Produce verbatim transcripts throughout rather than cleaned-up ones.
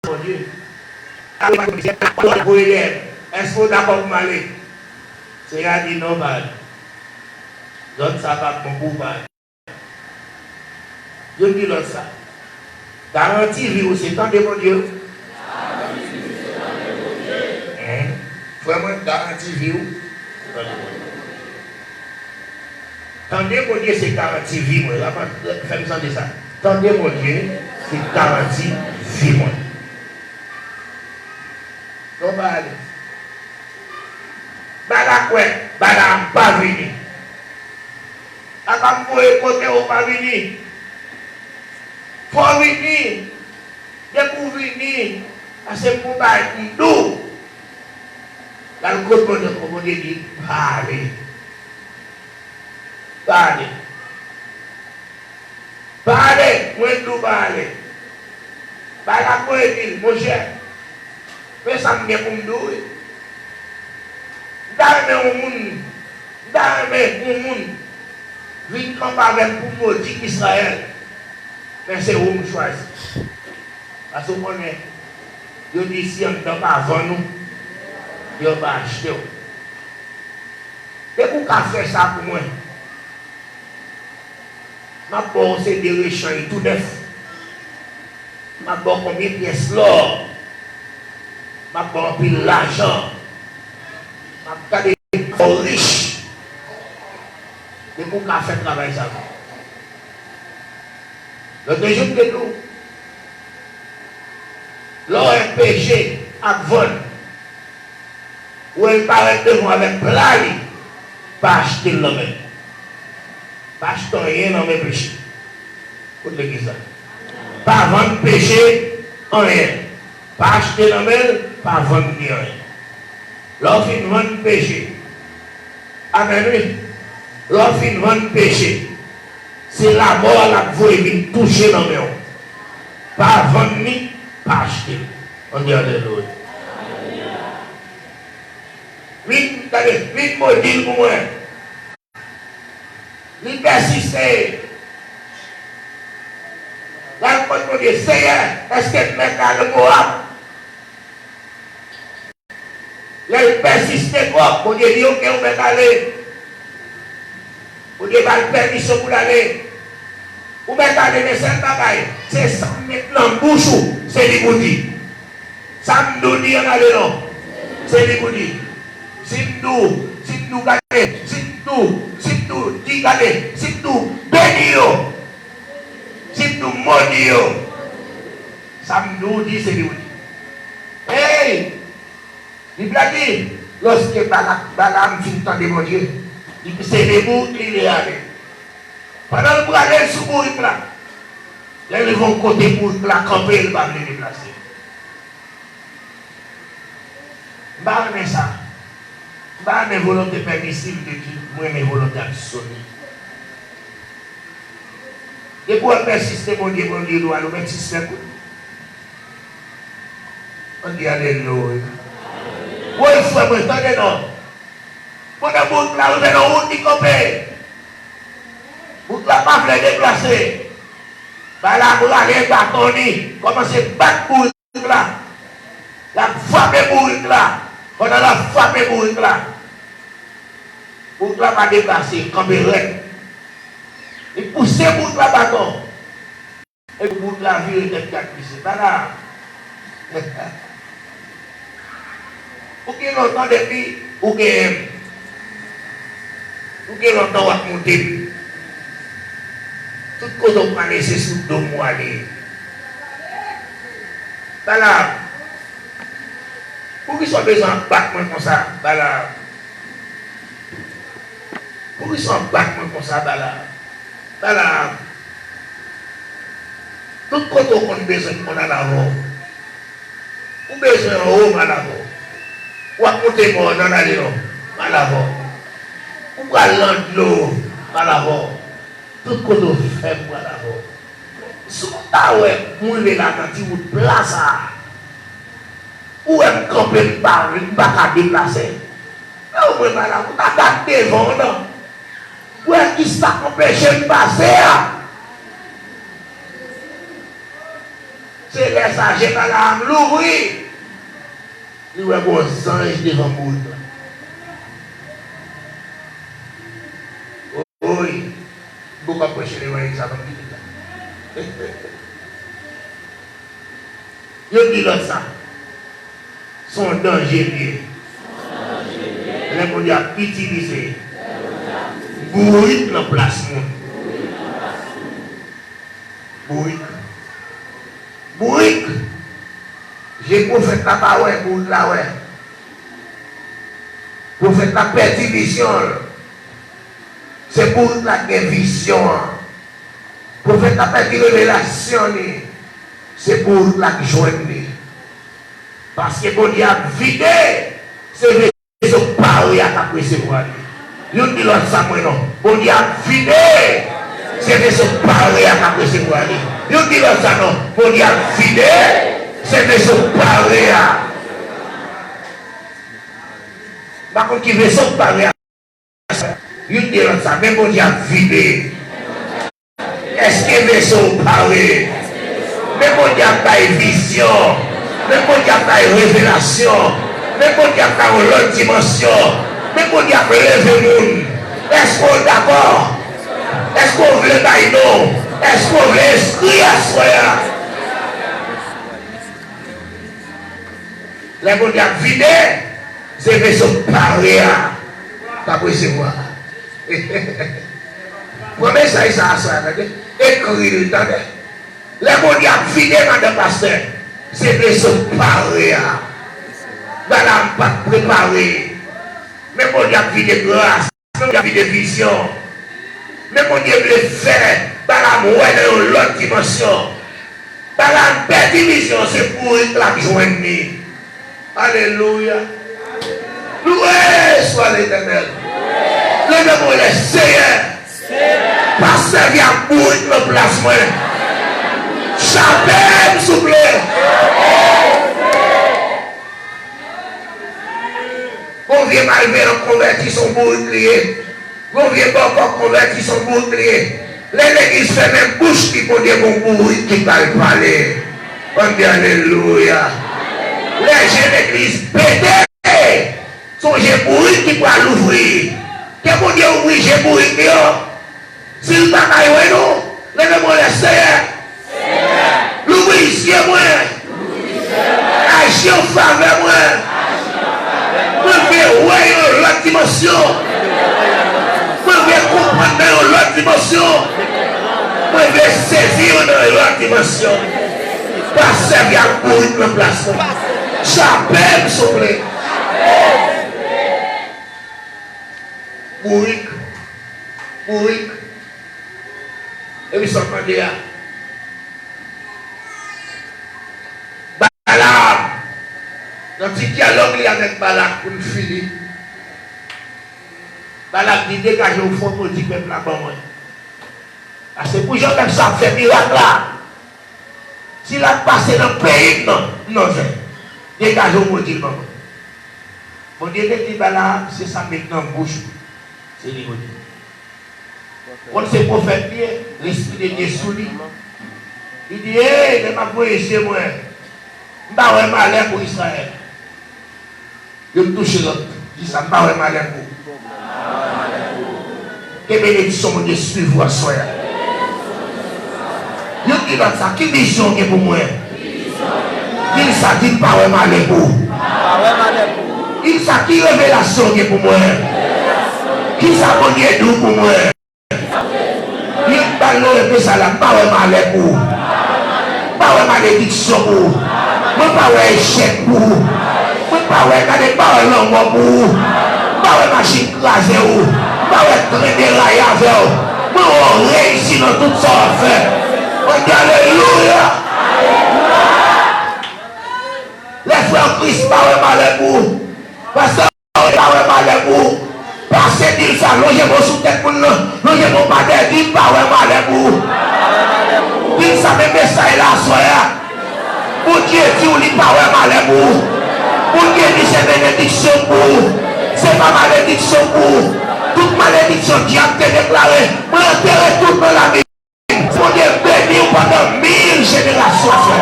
Bondye. Apre, Bondye voye lè, èske w dakò pou m ale? Seyè a di, non, pa ale. Zòn sa pa bon pou w pa ale. Youn di lòt sa. Garanti vi w se tande Bondye. Hein? Frè mwen, garanti vi w se tande Bondye. Tande Bondye se garanti vi mwen. Fè m tande sa. Tande Bondye se garanti vi mwen. Non, pa ale. Balak wè, Balaam pa vini. Apa m voye kote w pa vini? Fò w vini. Depi w vini, pase m gon bagay pou m di w. L al kot Bondye ankò, Bondye di, pa ale. Pa ale. Pa ale, mwen di w pa ale. Balak voye di l, monchè, men sa m gen pou m di w wi. M ta renmen yon moun, m ta renmen yon moun vin kanpe avè m pou m modi Izrayèl. Men se ou m chwazi. Paske w konnen, yo di si anndan pa vann ou, yo pa achte w. Depi w ka fè sa pou mwen, m ap ba w se de rechanj tou nèf. M ap ba w konbyen pyès lò. M ap ba w anpil lajan. M ap gade fè w rich. Depi w ka fè travay sa pou mwen. Lòt jou m te di w, lè w wè peche ap vann, ou wè l parèt devan w avèk pla li, pa achte l nan men l. Pa achte anyen nan men peche. Kote legliz la? Pa vann peche anyen. Pa achte nan men l, pa vann li anyen. Lè w fin vann peche, amèn wi. Lè w fin vann peche, se lamò a l ap voye vin touche nan men w. Pa vann li, pa achte l. Ann di alelouya. Vin, gade, vin modi l pou mwen. Li pèsiste. L al kot Bondye, Seyè, èske m mèt ale Mowab? Lè l pèsiste twòp, Bondye di, oke, ou mèt ale. Bondye ba l pèmisyon pou l ale. Ou mèt ale, men sèl bagay, se sa m met nan bouch ou, se li pou di. Sa m di w di ann ale non. Se li pou di. Si m di w, si m di w gade, si m di w, si m di w di gade, si m di w beni yo, si m di w modi yo. Sa m di w di, se li pou di. Hey! Bib la di, lòske Balak, Balaam fin tande Bondye, li se de bourik li ale. Pandan l prale sou bourik la, lè l rive yon kote bourik la kanpe, l pa vle deplase. M pa renmen sa. M pa renmen volonte pèmisiv de Dye, mwen renmen volonte absoli. Depi w ap pèsiste, Bondye, Bondye di w al, ou mèt sispèk wi. Ann di alelouya. Woy, frè mwen, tande non. Pandan bourik la rive nan wout, li kanpe. Bourik la pa vle deplase. Balaam rale baton li, kòmanse bat bourik la. L ap frape bourik la. Pandan l ap frape bourik la, bourik la pa deplase, kanpe rèd. Li pouse bourik la baton. Epi bourik la vire tèt gad misye. Balaam. Ou gen lontan depi ou genyen m. Ou gen lontan w ap moute m. Tout kote w prale se sou do m w ale. Balaam. Poukisa w bezwen ap bat mwen konsa, Balaam? Poukisa w ap bat mwen konsa, Balaam? Balaam. Tout kote w konn bezwen m, m konn al avè w. Ou bezwen anwo, m al avè w. W ap monte mòn, ann ale non, m al avè w. Ou pral nan dlo, m al avè w. Tout kote w fè, m pral avè w. Si w ta wè m rive la nan ti wout pla sa a, ou wè m kanpe, m pa, m pa ka deplase. Lè w wè m al avè w, ou ta gad devan w non. Ou wè kisa k anpeche m pase a? Se lè Apre sa, je Balaam louvri. Li wè gon zanj devan bourik la. Oy, m poko ap preche levanjil sa, ban m kite sa. Youn di lòt sa. Se yon danje li ye. Lè Bondye ap itilize bourik nan plas moun. Bourik. Bourik. Je pwofèt la pa wè, bourik la wè. Pwofèt la pèdi vizyon l. Se bourik la k gen vizyon an. Pwofèt la pèdi revelasyon li. Se bourik la k jwenn li. Paske Bondye ap vide, se veso pare a k ap resevwa li. Youn di lòt sa mwen non. Bondye ap vide, se veso pare a k ap resevwa li. Youn di lòt sa non. Bondye ap vide, se veso pare a. M pa konn ki veso k pare a. Youn di lòt sa, men Bondye ap vide. Èske veso w pare? Men Bondye ap bay vizyon. Men Bondye ap bay revelasyon. Men Bondye ap bay yon lòt dimansyon. Men Bondye ap leve moun. Èske w dakò? Èske w vle bay non? Èske w vle enskri aswè a? Lè Bondye ap vide, se veso pare a k ap resevwa. Pran mesaj sa aswè a, tande. Ekri l, tande. Lè Bondye ap vide madan pastè, se veso pare a. Balaam pa t prepare. Men Bondye ap vide gras. Bondye ap vide vizyon. Men Bondye vle fè Balaam wè nan yon lòt dimansyon. Balaam pèdi vizyon, se bourik l ap jwenn li. Alelouya. Louwe swa Letènèl. Leve men w lè Seyè. Pa sèvi ak bourik nan plas mwen. Chape m souple. Gon vye malveyan konvèti, se yon bourik li ye. Gon vye bòkò konvèti, se yon bourik li ye. Lè legliz fèmen bouch li, Bondye gon bourik ki pral pale. Ann di alelouya. Lè je legliz pete, se yon je bourik ki pral louvri. Ke Bondye ouvri je bourik li yo. Si l pa bay wè nou, leve men w lè Seyè. Louvri zye mwen. Aji an favè mwen. Mwen vle wè yon lòt dimansyon. Mwen vle konprann nan yon lòt dimansyon. Mwen vle sezi nan yon lòt dimansyon. Pa sèvi ak bourik nan plas mwen. Chape m souple. Bourik. Bourik. Epi sa w mande a. Balaam, nan ti dyalòg li avèk Balak pou n fini, Balak di, degaje w, fò w modi pèp la ban mwen. Paske pou jan pèp sa ap fè mirak la, si l ap pase nan peyi m nan, m nan zen. Degaje w, modi l ban mwen. Bondye te di Balaam, se sa m met nan bouch ou. Se li Bondye. Konn se pwofèt li ye, lespri de Dye sou li. Li di, hey, lè m ap voye je mwen, m pa wè malè pou Izrayèl. Youn touche lòt. Di sa, m pa wè malè pou ou. Ke benediksyon Bondye swiv ou aswè a. Youn di lòt sa, ki vizyon w gen pou mwen? Di l sa, di m pa wè malè pou ou. Di l sa, ki revelasyon w gen pou mwen? Kisa Bondye di w pou mwen? Li ba l nan repe sa la, m pa wè malè pou ou. M pa wè malediksyon pou ou. Mwen pa wè echèk pou ou. Mwen pa wè, gade, m pa wè lanmò pou ou. M pa wè machin kraze ou. M pa wè tren deraye avè w. Mwen wè w reyisi nan tout sa w ap fè. Mwen di alelouya. Lè frè an Kris pa wè malè pou ou. Pastè pa wè malè pou ou. Pase di l sa, lonje men w sou tèt moun nan, lonje men w pa dèyè, di m pa wè malè pou ou. Di l sa, men mesaj la aswè a. Bondye di w li pa wè malè pou ou. Bondye di se benediksyon pou ou. Se pa malediksyon pou ou. Tout malediksyon dyab te deklare, mwen antere tout nan lavi. Bondye beni w pandan mil jenerasyon, frè.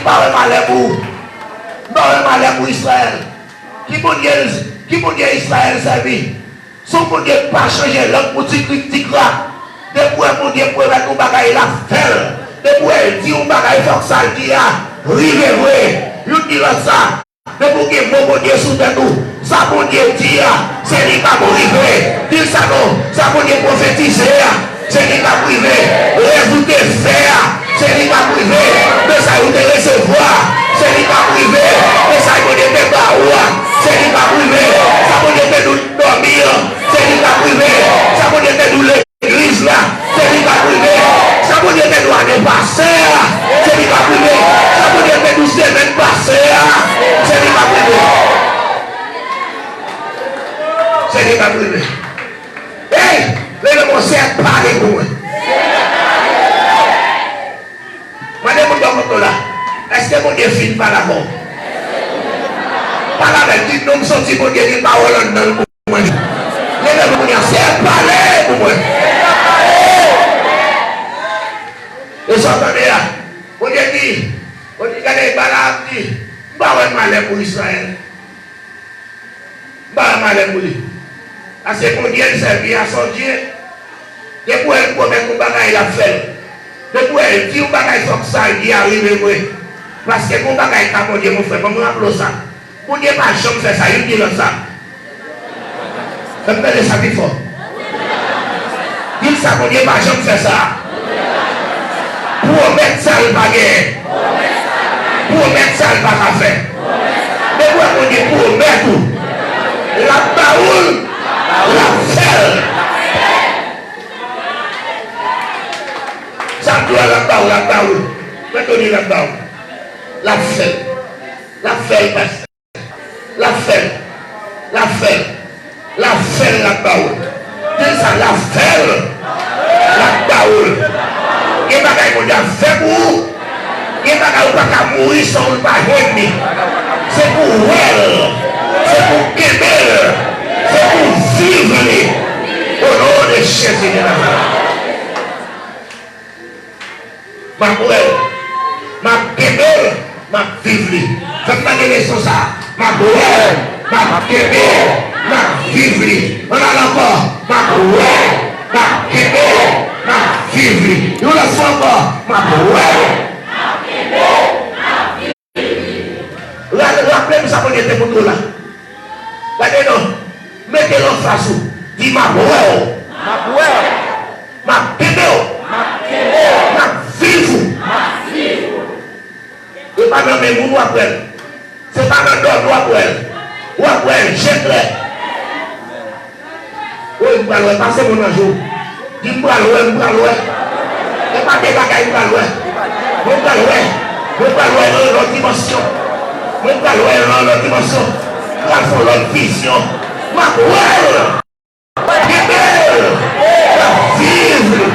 pa wè malè pou ou. M pa wè malè pou Izrayèl. Ki Bondye, ki Bondye Izrayèl sèvi? Se yon Bondye k pa chanje lang pou ti krik ti krak. Depi w wè Bondye pwomèt yon bagay, l ap fè l. Depi w wè l di yon bagay, fòk sa l di a rive vre. Youn di lòt sa. Depi w gen mo Bondye sou tèt ou, sa Bondye di a, se li k ap rive. Di l sa non, sa Bondye pwofetize a, se li k ap rive. Rèv ou te fè a, se li k ap rive. Mesaj ou te resevwa a, se li k ap rive. Mesaj Bondye te ba ou a, se li k ap rive. Sa Bondye te di w dòmi an, se li k ap rive. Sa Bondye te di w legliz la, se li k ap rive. Sa Bondye te di w ane pase a, se li k ap rive. Sa Bondye te di w semèn pase a, se li k ap rive. Se li k ap rive. Ey, leve men w, Seyè, pale pou mwen. Mande moun bò kote w la, èske Bondye fin pale avè w? Pale avè l, di, non, m santi Bondye gen pawòl anndan l pou mwen. Leve men w kounye a, Seyè, pale pou mwen. E sa w tande a, Bondye di, Bondye gade Balaam di, m pa wè malè pou Izrayèl. M pa wè malè pou li. Paske Bondye l sèvi a se yon Dye. Depi w wè l pwomèt yon bagay, l ap fè l. Depi w wè l di yon bagay, fòk sa l di a rive vre. Paske gen yon bagay ka Bondye, mon frè, ban m raple w sa. Bondye pa janm fè sa, youn di lòt sa. Fè m tande sa pi fò. Di l sa, Bondye pa janm fè sa. Pwomèt sa l pa genyen. Pwomèt sa l pa ka fè. Depi w wè Bondye pwomèt ou, l ap ba ou l, l ap fè l. Sa m di w a, l ap ba ou, l ap ba ou l. Mwen tou di l ap ba ou. L ap fè l. L ap fè l, pastè. L ap fè l. L ap fè l. L ap fè l, l ap ba ou l. Di l sa, l ap fè l. L ap ba ou l. Gen bagay Bondye ap fè pou ou. Gen bagay ou pa ka mouri san ou pa jwenn li. Se pou w wè l. Se pou w kenbe l. Se pou w viv li. O non de Jezi de Nazarèt. M ap wè l. M ap kenbe l. M ap viv li. Fè m tande leson sa a. M ap wè l. M ap kenbe l. M ap viv li. Ann al ankò. M ap wè l. M ap kenbe l. M ap viv li. Yon lòt fwa ankò. M ap wè l. Ra-, raple m sa Bondye te montre w la. Gade non. Mete l anfas ou. Di, m ap wè w. M ap wè w. M ap kenbe w. M ap kenbe w. M ap viv ou. M ap viv ou. E pa nan men moun w ap wè l. Se pa nan dòmi w ap wè l. W ap wè l je klè. Wi, m pral wè, pase mo nan je w. Di, m pral wè, m pral wè. E pa de bagay m pral wè. Mwen pral wè. Mwen pral wè nan yon lòt dimansyon. Mwen pral wè nan yon lòt dimansyon. M pral fè yon lòt vizyon. M ap wè l. Kenbe l. M ap viv li.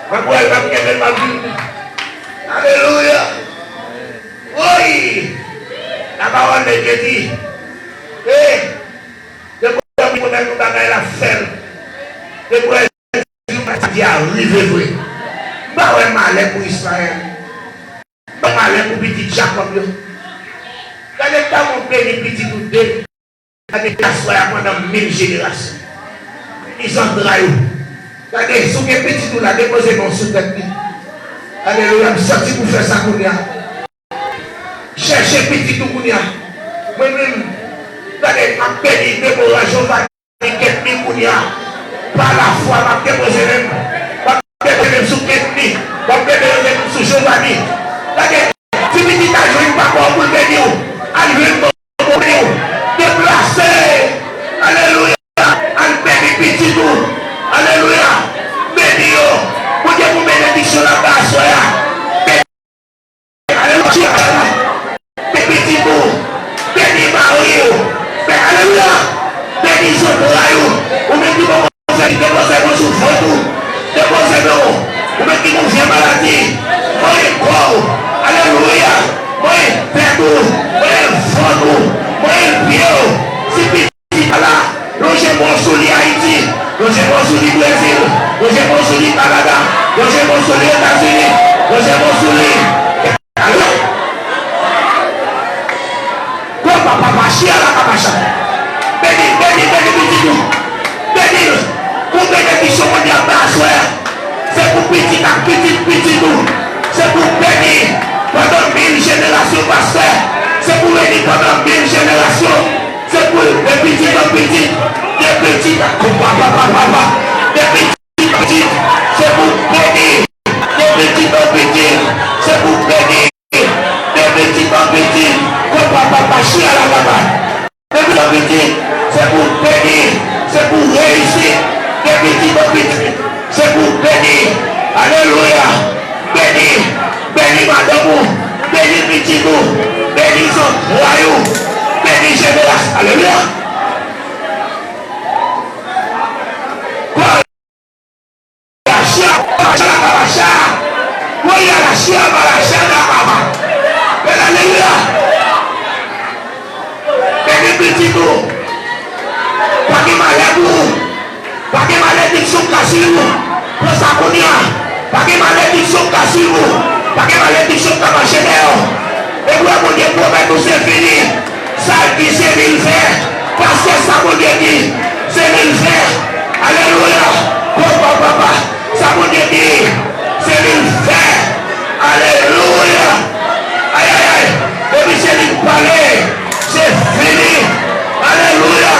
M ap wè l, m ap kenbe l, m ap viv li. Alelouya. Wi! La parole de Dieu dit, e, depi w wè m pwomèt yon bagay, l ap fè l. Depi w wè Jezi di a rive vre. M pa wè malè pou Izrayèl. M pa wè malè pou pitit Jakòb yo. Gade kòman w beni pitit ou de. Gade dyaswa a pandan mil jenerasyon. Beni zantray ou. Gade, si w gen pitit ou la, depoze men w sou tèt li. Alelouya, m santi pou fè sa kounye a. Chèche pitit ou kounye a. Mwen menm, gade, m ap beni Debora Jovani Ketmi kounye a. Pa lafwa, m ap depoze men m. M ap depoze men m sou Ketmi. M ap depoze men m sou Jovani. Gade, si pitit la jwenn papa w pou l beni w, al jwenn manman w pou l beni w. Deplase. Alelouya. Al beni pitit ou. Alelouya. Beni yo. Bondye pou benediksyon l ap bay aswè a. Alelouya. Beni pitit ou. Beni mari w. Beni, alelouya. Beni zantray ou. Ou menm ki poko fè, depoze men w sou vant ou. Depoze men w. Ou menm ki gen vye maladi. Mwen kò w. Alelouya. Mwen tèt ou. Mwen vant ou. Mwen pye w. Si pitit la, lonje men w sou li Ayiti, lonje men w sou li Brezil, lonje men w sou li Kanada, lonje men w sou li Etazini. Beni, beni, beni pitit ou. Beni l. Pou benediksyon Bondye ap bay aswè a, se pou pitit ak pitit pitit ou. Se pou beni pandan mil jenerasyon, pastè. Se pou beni pandan mil jenerasyon. Se pou de pitit an pitit, de pitit an papa, papa, papa, de pitit an pitit. Se pou beni de pitit an pitit. Se pou beni de pitit an pitit. Papa, papa, chia la, papa. De pitit an pitit, se pou beni, se pou reyisi. De pitit an pitit, se pou beni. Alelouya. Beni, beni madanm ou, beni pitit ou, beni zantray ou, beni jenerasyon. Alelouya. Alelouya. Beni pitit ou. Pa gen malè pou ou. Pa gen malediksyon k ka swiv ou. Pran sa kounye a. Pa gen malediksyon k ka swiv ou. Pa gen malediksyon k ka mache dèyè w. Epi w wè Bondye pwomèt ou se fini. Sa l di se li l fè. Paske sa Bondye di se li l fè. Alelouya. Papa, papa. Sa Bondye di se li l fè. Alelouya. Ayayay. Depi se li k pale, se fini. Alelouya.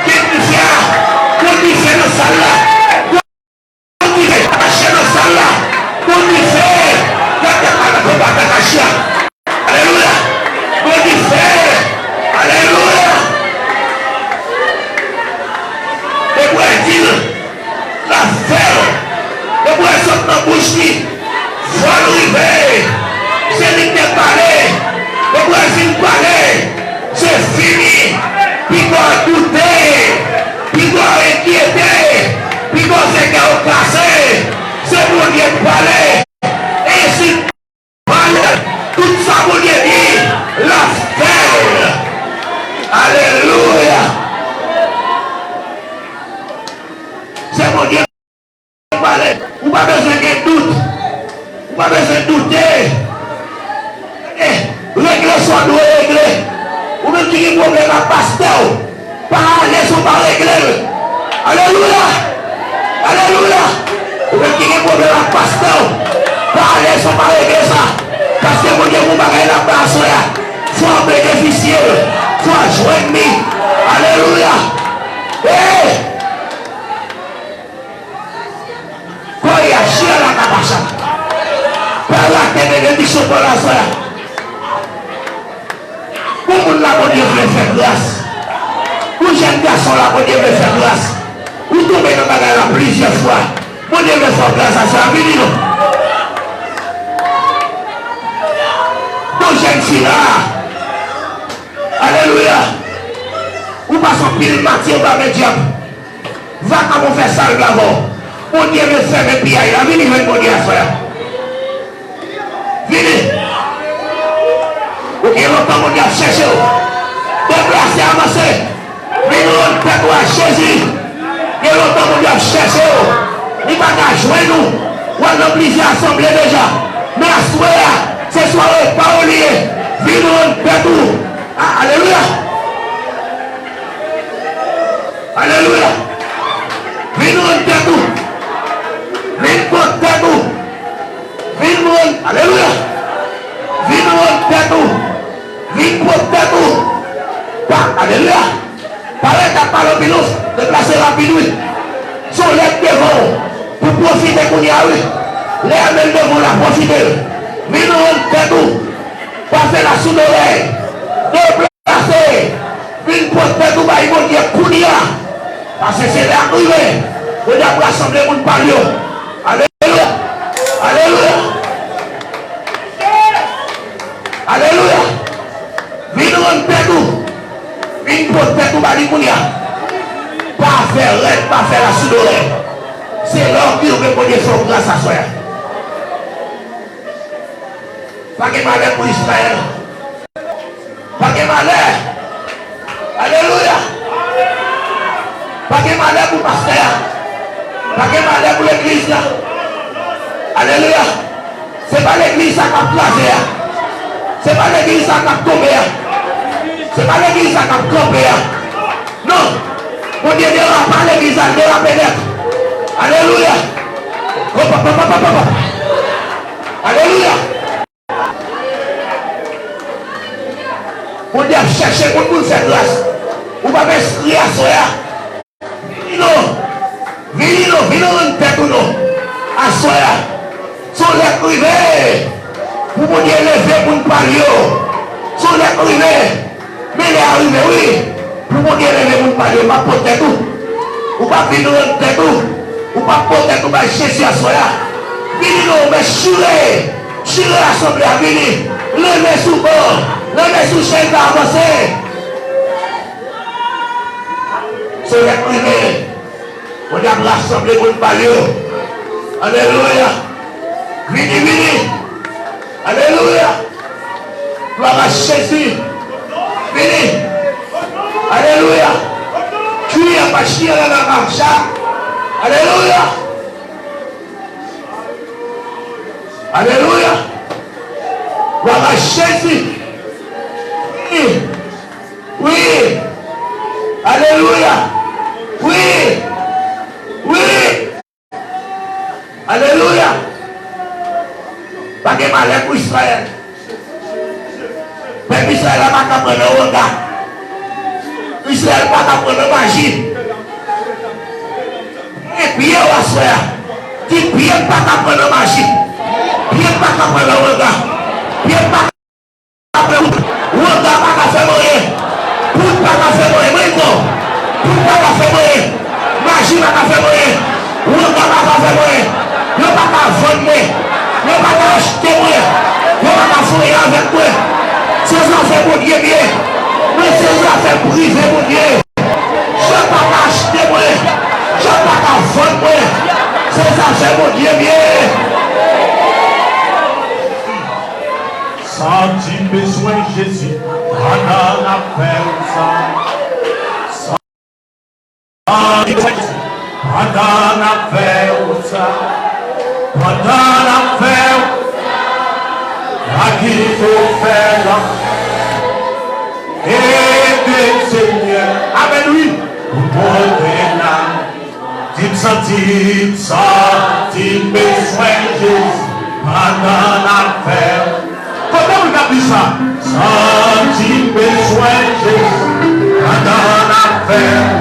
Kit dife a. Kit dife nan sal la. Kit dife mache nan sal la. Kit dife. Gade pa nan konba kakachi a. Alelouya. Kit dife. Alelouya. Epi w di l. L ap fè l. Depi w sot nan bouch li, fò l rive. Se li k te pale. Depi w fin pale, se fini. Piga w doute, piga w enkyete, piga w fè kè w kase. Se Bondye k pale. E si Tout sa Bondye di, l ap fè l. Alelouya. Se Bondye ki pale. Ou pa bezwen gen dout. Ou pa bezwen doute. Eh, regle sa w dwe regle. Ou menm ki gen pwoblèm ak pastè w. Pa ale san w pa regle l. Alelouya! Alelouya! Ou menm ki gen pwoblèm ak pastè w, pa ale san w pa regle sa. Paske Bondye gen yon bagay l ap bay aswè a. Fò w benefisye l. Fò w jwenn li. Alelouya! Hey! Koyachia la kapacha. Pa rate benediksyon pou aswè a. Pou moun la Bondye vle fè gras. Pou jèn gason la Bondye vle fè gras. Ou tonbe nan bagay la plizyè fwa. Bondye vle fè w gras aswè a, vini non. Pou jèn fi la. Alelouya. Ou pase anpil mati anba men dyab. Vakabon fè sal blavon. Bondye vle fèmen piyay la. Vini jwenn Bondye aswè a. Vini. Ou gen lontan Bondye ap chèche w. Deplase, avanse. Vin rann tèt ou a Jezi. Gen lontan Bondye ap chèche w. Li pa ka jwenn ou. W al nan plizyè asanble deja. Men aswè a, se sware pa w li ye. Vin rann tèt ou. A, alelouya. Alelouya. Vin rann tèt ou. Vin pot tèt ou. Vin rann. Alelouya. Vin rann tèt ou. Vin pot tèt ou. Pa. Alelouya. Parèt ap pale anpil non. Deplase rapid wi. Se yon lèt devan w. Pou pwofite kounye a wi. Lè a men l devan w la pwofite l. Vin rann tèt ou. Pa fè l asou dorèy. Deplase. Vin pot tèt ou bay Bondye kounye a. Paske se lè ap rive. Bondye ap rasanble moun pa l yo. Alelouya. Alelouya. Alelouya. Vin rann tèt ou. Vin pot tèt ou ba li kounye a. Pa fè rèd, pa fè l asou dorèy. Se lè w vin ke Bondye fè w gras aswè a. Pa gen malè pou Izrayèl. Pa gen malè. Alelouya. Pa gen malè pou pastè a. Pa gen malè pou legliz la. Alelouya. Se pa legliz sa k ap kraze a. Se pa legliz sa k ap tonbe a. Se pa legliz sa k ap kanpe pa legliz la, l derape nèt. Alelouya. Hop, hop, hop, hop, hop, hop. Alelouya. Bondye ap chèche moun pou l fè gras. Ou p ap enskri aswè a. Vini non. Vini non. Vin rann tèt ou non. Aswè a. Se yon lè k rive pou Bondye leve moun pa l yo. Se yon lè k rive. Men lè a rive wi. Pou Bondye leve moun pa l yo. Pa pot tèt ou. Ou p ap vin rann tèt ou. Ou p ap pot tèt ou bay Jezi aswè a. Vini non, men chire. Chire asanble a, vini. Leve sou ban. Leve sou chèz la, avanse. Se lè k rive. Bondye ap rasanble moun pa l yo. Alelouya. Vini, vini. Alelouya. Glwa a Jezi. Vini. Alelouya. Kriye pa chire la la macha. Alelouya. Alelouya. Glwa a Jezi. Vini. Wi. Alelouya. Wi. Wi. Alelouya. Pa gen malè pou Izrayèl. Pèp Izrayèl la pa ka pran nan wanga. Izrayèl pa ka pran nan maji. E pye w aswè a. Di pye m pa ka pran nan maji. Pye m pa ka pran nan wanga. Pye m pa Wanga pa ka fè m anyen. Poud pa ka fè m anyen. Mwen di w, poud pa ka fè m anyen. Maji pa ka fè m anyen. Wanga pa ka fè m anyen. Yo pa ka vann mwen. Yo pa ka achte mwen. Yo pa ka fè anyen avèk mwen. Se zafè Bondye m ye. Mwen se zafè prive Bondye. Yo pa ka achte mwen. Yo pa ka vann mwen. Se zafè Bondye m ye. Santi m bezwen Jezi pandan n ap fè wout sa. Santi m bezwen Jezi pandan n ap fè wout sa. Pandan n ap fè wout sa. Pa kite w fè l anpè. Ede m, Senyè. Amèn, wi. Pou pote nan Di m santi, m santi m bezwen Jezi pandan n ap fè. Kote moun k ap di sa? Santi m bezwen Jezi pandan n ap fè.